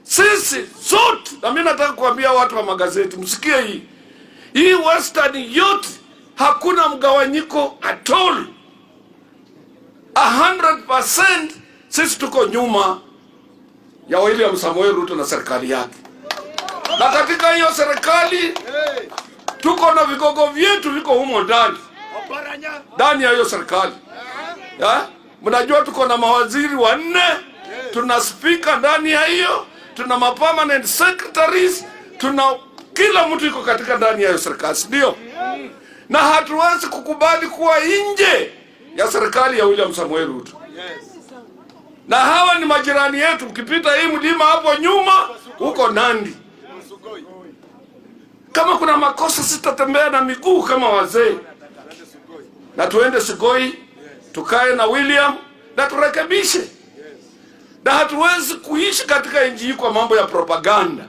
Sisi sote, na mimi nataka kuambia watu wa magazeti, msikie hii hii, Western yote hakuna mgawanyiko at all. 100% sisi tuko nyuma ya William Samoei Ruto na serikali yake, na katika hiyo serikali tuko na vigogo vyetu viko humo ndani ndani ya hiyo serikali ya? Mnajua tuko na mawaziri wanne, tuna spika ndani ya hiyo, tuna ma permanent secretaries, tuna kila mtu iko katika ndani ya hiyo serikali, si ndio? Na hatuwezi kukubali kuwa nje ya serikali ya William Samoei Ruto. Na hawa ni majirani yetu. Ukipita hii mlima hapo nyuma huko Nandi, kama kuna makosa sitatembea na miguu kama wazee, na tuende Sugoi tukae na William na turekebishe. Na hatuwezi kuishi katika nchi hii kwa mambo ya propaganda.